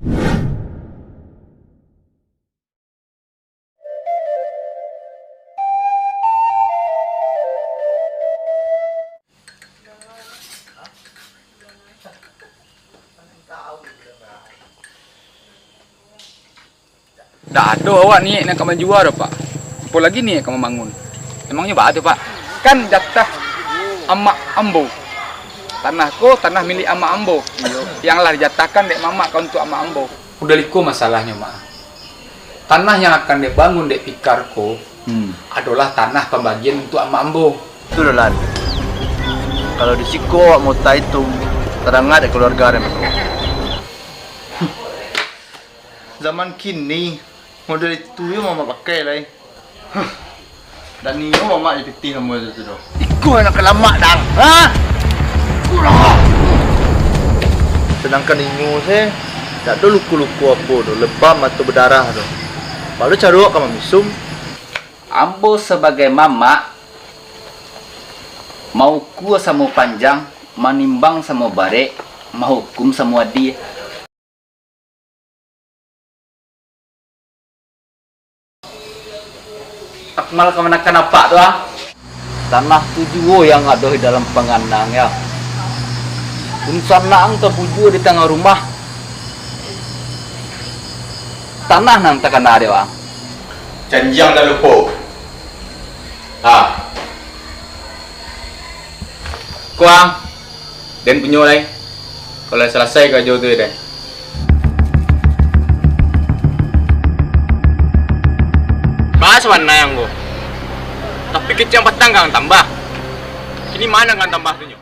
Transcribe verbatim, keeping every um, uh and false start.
Ndak ado awak niaik nak ka manjua doh, Pak. Apo lagi niaik ka mambangun. Emangnyo baa tu, Pak? Kan jatah amak ambo. Tanah ko, tanah milik amak ambo. Yang lah dijatahkan dek mamak ka untuak amak ambo. Udah liko masalahnyo, Mak. Tanah yang akan dibangun dek Pikar ko, hmm, adolah tanah pambagian untuak amak ambo. Tu doh, Lan. Kalau di siko awak mau tahitung, tadanga dek kaluarga den ko. Zaman kini, model itu yo mamak pakai lai. Huh. Dak nio mamak jo pitih samo itu tu doh. Iko nan ka lamak, Dang. Ha? Kurang. Sadangkan inyo se, dak ado luko-luko apo doh, lebam atau badarah doh. Baru caruak ka mamisum. Ambo sabagai mamak, maukua samo panjang, manimbang samo barek, mahukum samo adie. Akmal kamanakan apak tu, ah? Tanah tu juo yang ado di dalam panganang, ya. Dunsanak ang tabujua di tangah rumah. Tanah nan takana dek ang. Janji ang dak lupo. Ha. Ko ang, den punyo lai. Kalau salasai karajo tu, den. Baa sabananyo ang ko? Tapi kecek patang kan tambah. Kini ma nan ka tambah tu?